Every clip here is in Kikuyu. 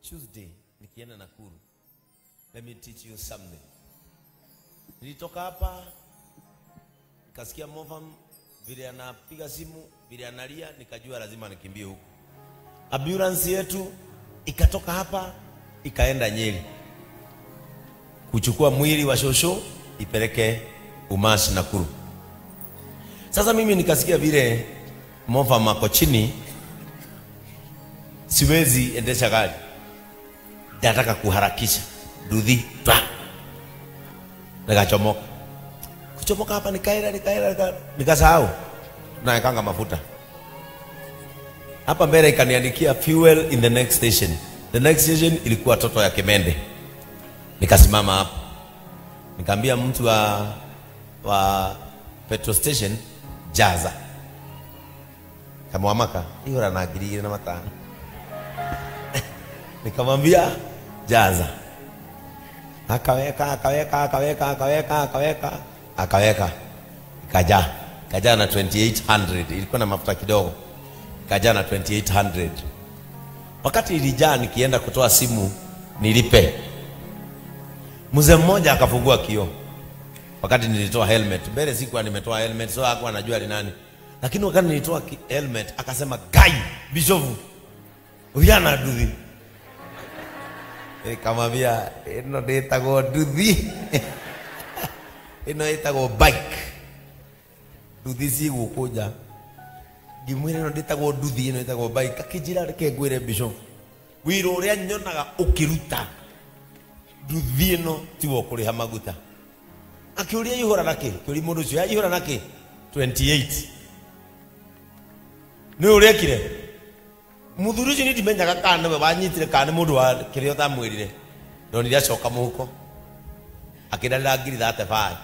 Tuesday nikienda Nakuru. Let me teach you something. Nilitoka hapa nikasikia Mofam vile anapiga simu, vile analia, nikajua lazima nikimbie huko. Ambulance yetu ikatoka hapa ikaenda Nyeri kuchukua mwili wa shosho ipeleke Umashi Nakuru. Sasa mimi nikasikia vile Mofam ako chini, siwezi endesha gari, nataka kuharakisha duthi twa, nikachomoka. Kuchomoka hapa nikaenda nikasahau naekanga mafuta hapa mbele, ikaniandikia fuel in the next station. The next station ilikuwa Toto ya Kimende. Nikasimama hapo, nikaambia mtu wa petrol station jaza kamwamaka ihora na 2500. Nikamwambia jaza, akaweka ikajaa na 2800. Ilikuwa na mafuta kidogo, ikajaa na 2800. Wakati ilijaa, nikienda kutoa simu nilipe, mzee mmoja akafungua kioo. Wakati nilitoa helmet, mbele sikuwa nimetoa helmet, so hakuwa anajua ni nani. Lakini wakati nilitoa helmet akasema, "Gai, bishofu, uyana duthi." Nikamwambia, "Ino nditagwo nduthi. Ino itagwo bike. Nduthi si gukunja." Ngimwira ino nditagwo nduthi, ino itagwo bike. Akijira, "Reke ngwire bishop, wira uria nyonaga ukiruta nduthi ino tiwo kuriha maguta." Akiuria ihura naki, kiuri mundu ucio ihura naki 28. Ni urekire muthuri ucio ni ndimenyaga kana niwe wanyitire kana ni mundu wa kiria utamwirire. Ndonire acoka muhuko akindarira ngiri 35,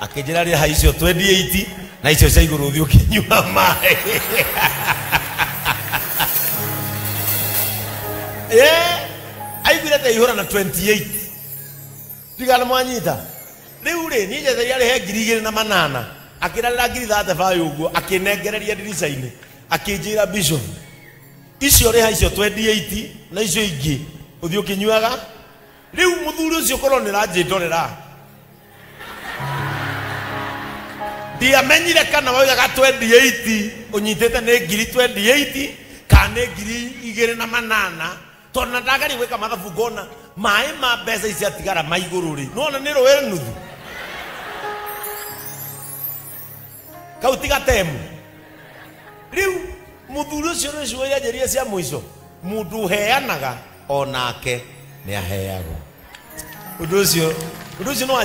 akinjira riha icio 28 na icio cia iguru uthi ukinyua maĩ. Aiguire ta ihura na 28 ndigana mwanyita. Riu ri ni njetheria rihe 2800, akirarira ngiri 35 uguo, akinengereria ndirica-inĩ, akinjira, "Bishop, icio riha icio 28 na icio ingĩ uthi ukinyuaga." Riu muthuri ucio korwo ni ranjindorera, ndiamenyire kana waugaga 28 unyitite ni ngiri 28 kana ni 2800, tondu na ndagaria gwika mathabu ngona maĩ ma mbeca ici atigara ma igũrũ rĩ, nona nĩ rũĩ nuthu kau tiga temu. Riu muthuri ucio nĩ ciugo iria njerie cia mũico, mũndũ ũheanaga onake nĩ aheagwo. Ũndũ ũcio nĩ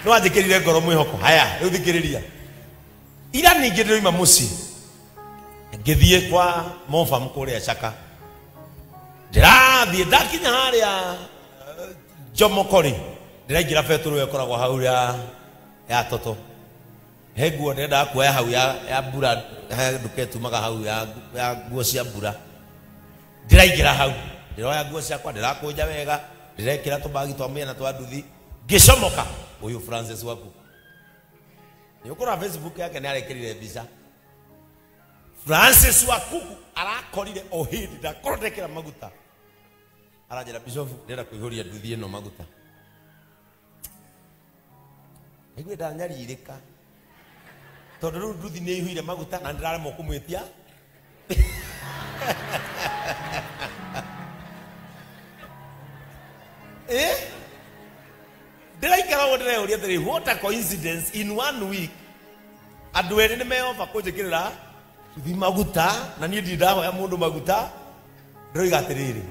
wanjĩkĩrire ngoro mwĩhoko. Haya, rĩu thikĩrĩria. Ira ningĩ ndĩroima mũciĩ ngĩthiĩ kwa Mofam kũrĩa Chaka. Ndĩrathiĩ ndakinya harĩa Jomoko-rĩ, ndĩraingĩra betũrũ ĩyo ĩkoragwo hau ya Toto. He nguo ndĩrendaga kuoya hau ya mbura, he nduka ĩtumaga hau ya nguo cia mbura. Ndĩraingĩra hau, ndĩroya nguo ciakwa, ndĩrakũnja wega, ndĩrekĩra tũbagi twa mĩena twa nduthi, ngĩcomoka. Ũyũ Francis waku nĩ ũkũrora Facebook yake nĩ arekĩrire mbica. Francis Wakuku arakorire o hĩndĩ ndakorwo ndekĩra maguta, aranjĩra, "Bishop, ndĩrenda kũihũria nduthi ĩno maguta." Nĩguo ndanyarirĩka tondũ rĩu nduthi nĩ ĩihũire maguta na ndĩraremwo kũmwĩtia. Ndĩraikara ũguo ndĩreyũria atĩrĩ, what a coincidence, in one week andũ erĩ nĩ meoba kũnjĩkĩrĩra nduthi maguta na niĩ ndirĩ ndahoya mũndũ maguta. Ndĩroiga atĩrĩrĩ,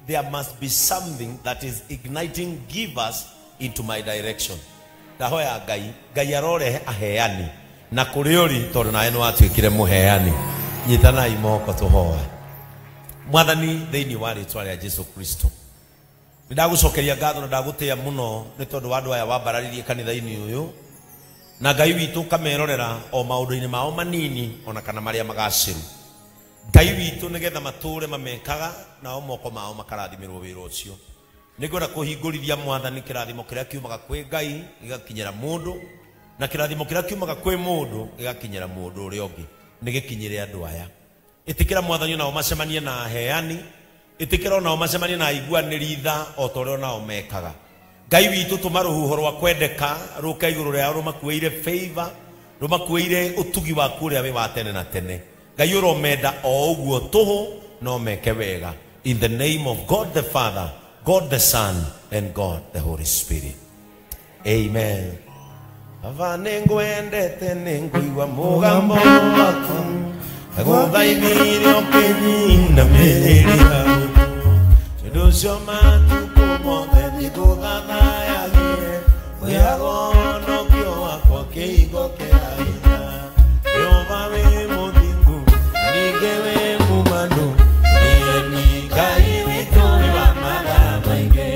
there must be something that is igniting givers into my direction. Ndahoya Ngai, Ngai arorehe aheani na kũrĩ ũrĩ, tondũ nawe nĩ watuĩkire mũheani. Nyitanai moko tũhoe. Mwathani, thĩinĩ wa rĩtwa rĩa Jesu Kristo, nĩ ndagũcokeria ngatho na ndagũtĩa mũno nĩ tondũ wa andũ aya wambararirie kanitha-inĩ ũyũ, na Ngai witũ ũkamerorera o maũndũ-inĩ mao manini ona kana marĩa magacĩru. Ngai witũ nĩgetha matũre mamekaga nao moko mao makarathimĩrwo wĩra ũcio. Nĩngwenda kũhingũrithia Mwathani kĩrathimo kĩrĩa kiumaga kwĩ Ngai gĩgakinyĩra mũndũ, na kĩrathimo kĩrĩa kiumaga kwĩ mũndũ gĩgakinyĩra mũndũ ũrĩa ũngĩ, nĩ gĩkinyĩre andũ aya. Ĩtĩkĩra Mwathani nao macemanie na aheani, Ĩtĩkĩra onao macemanie na aiguanĩri tha o ta ũrĩa onao mekaga. Ngai witũ tũma rũhuho rwa kwendeka rũke igũrũ rĩao rũmakuĩire favor, rũmakuĩire ũtugi waku ũrĩa wĩ wa tene na tene. Ngai ũromenda o ũguo tũhũ no meke wega. In the name of God the Father, God the Son, and God the Holy Spirit. Amen. Baba nĩngwendete nĩngũigua mũgambo waku ndagũthaithire ũkĩnyinamĩrĩria tondũ ũcio matukũ mothe nĩngũthathayagie wĩaga ũhonokio wakwa kĩhingo kĩa hinya. Jehova wĩ mũthingu na ningĩ wĩ mumanu, niĩ nĩ Ngai witũ wĩ wa mathaa maingĩ,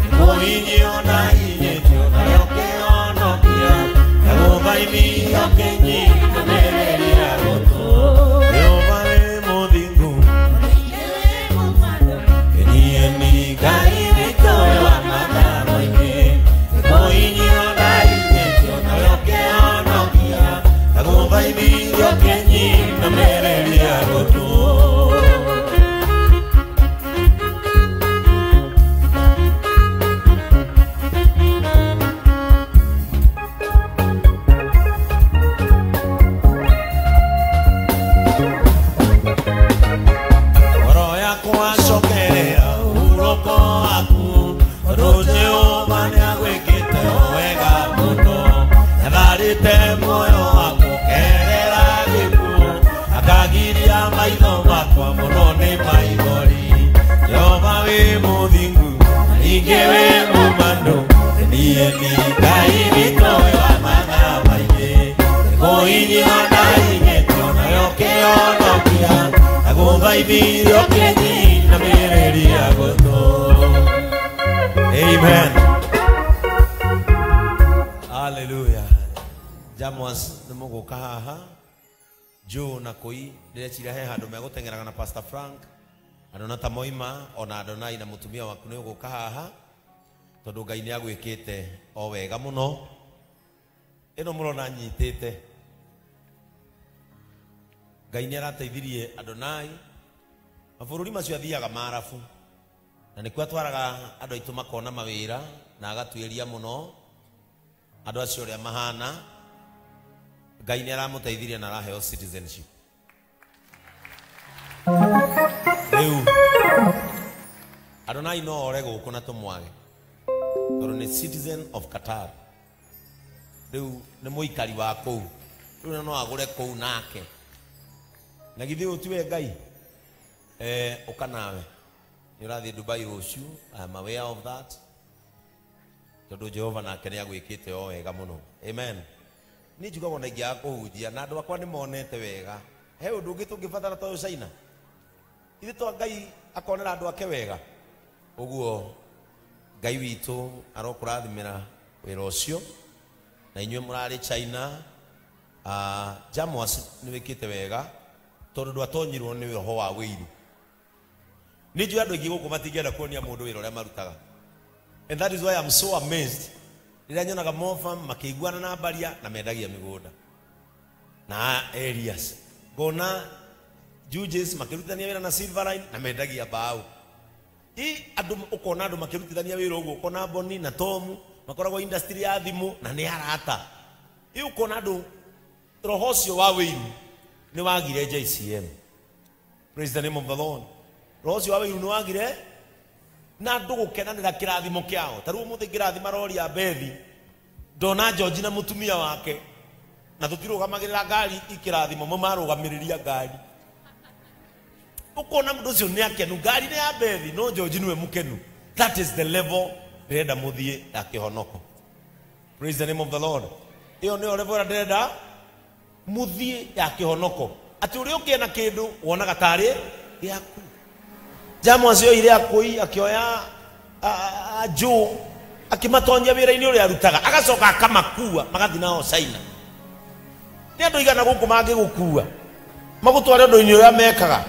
nĩkũhinyio na hinyĩtio nawe ũkĩhonokia, ndagũthaithire ũkĩnyinamĩrĩria gũtũ. Jehova wĩ mũthingu niĩ nĩ Ngai witũ wĩ wa mathaa maingĩ, nĩkũhinyio na hinyĩtio nawe ũkĩhonokia, ndagũthaithire ũkĩnyinamĩrĩria gũtũ. Ngoro yakwa cokerera ũhurũko waku, tondũ Jehova nĩagwĩkĩte o wega mũno. Nĩatharĩte muoyo wakwa ũkerera gĩkuũ, akagiria maitho makwa mũno nĩ maithori. Jehova wĩ mũthingu na ningĩ wĩ mũmanu, niĩ nĩ Ngai witũ wĩ wa mathaa maingĩ, nĩkũhinyio na hinyĩtio nawe ũkĩhonokia, ndagũthaithire ũkĩnyinamĩrĩria gũtũ. Amen. Hallelujah. Jamus nĩ mũgũka haha Joe na kũi ndĩreciria he handũ megũteng'eraga na Pastor Frank Adona ta moima ona Adonai na mũtumia waku nĩ ũgũka haha tondũ Ngai nĩ agwĩkĩte o wega mũno. Ĩno mũrona nyitĩte Ngai nĩ arateithirie Adonai mabũrũri macio athiaga marabu na nĩkuo atwaraga andũ aitũ makona mawĩra na agatuĩria mũno andũ acio ũrĩa mahana. Ngai nĩ aramũteithirie na araheo citizenship. Rĩu Adonai no ore gũkũ na tũmwage tondũ nĩ citizen of Qatar. Rĩu nĩ mũikari wa kũu, rĩu no agũre kũu nake na githĩ ũyũ tiwe Ngai. Ũka nawe nĩ ũrathiĩ Dubai rũciũ. I am aware of that tondũ Jehova nake nĩ agwĩkĩte o wega mũno. Amen. Niĩ njugaga ona ingĩaga kũhunjia na andũ akwa nĩ monete wega, he ũndũ ũngĩ tũngĩbatara ta ũyũ China? Ithuĩ twa Ngai akonera andũ ake wega. Ũguo Ngai witũ arokũrathimĩra wĩra ũcio na inyuĩ mũrarĩ China. Jamus nĩ wĩkĩte wega tondũ ndwatonyirwo nĩ roho wa wĩiru. Nĩ njũĩ andũ aingĩ gũkũ matingĩenda kuonia mũndũ wĩra ũrĩa marutaga. And that is why I'm so amazed rĩrĩa nyonaga Mofam makĩiguana na Mbaria na mendagia mĩgũnda na areas. Ngona Juges makĩrutithania wĩra na Silverline na mendagia mbaũ. I andũ ũkona andũ makĩrutithania wĩra ũguo, ũkona Boni na Tomu makoragwo industry ya thimũ na nĩ arata. I ũkona andũ roho ũcio wa wĩiru nĩ wagire JCM. Praise the name of the Lord. Roho ũcio wa wĩiru nĩ wagire na andũ gũkenanĩra kĩrathimo kĩao. Ta rĩu ũmũthĩ ngĩrathima rori ya Bethi, ndona George na mũtumia wake na tũtirũgamagĩrĩra ngari ikĩrathimo, mo marũgamĩrĩria ngari. Ũkona mũndũ ũcio nĩ akenu, ngari nĩ ya Bethi no George nĩwe mũkenu. That is the level ndĩrenda mũthiĩ ya kĩhonoko. Praise the name of the Lord. Ĩyo nĩyo level ĩrĩa ndĩrenda mũthiĩ ya kĩhonoko, atĩ ũrĩa ũkĩena kĩndũ wonaga tarĩ gĩaku. Jamu acio oire akũi akĩoya Joe akĩmatonyia wĩra-inĩ ũrĩa arutaga, agacoka akamakua magathiĩ nao China. Nĩ andũ igana gũkũ mangĩgũkua magũtware ũndũ-inĩ ũrĩa mekaga.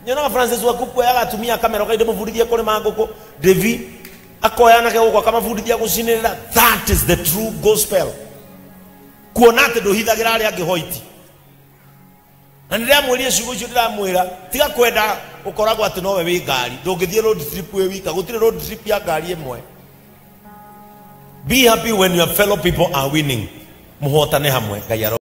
Nyonaga Francis waku kuoyaga atumia akamera ũkainde mũbundithie kũrĩma ngũkũ, Devi akoya anake gũkũ akamabundithia gũcinĩrĩra. That is the true gospel. Kuona atĩ ndũhithagĩra arĩa angĩ hoiti. Na ndĩramwĩria ciugo icio, ndĩramwĩra tiga kwenda ũkoragwo atĩ nowe wĩ ngari. Ndũngĩthiĩ road trip wĩ wika, gũtirĩ road trip ya ngari ĩmwe. Be happy when your fellow people are winning. Mũhotane hamwe. Ngai aro.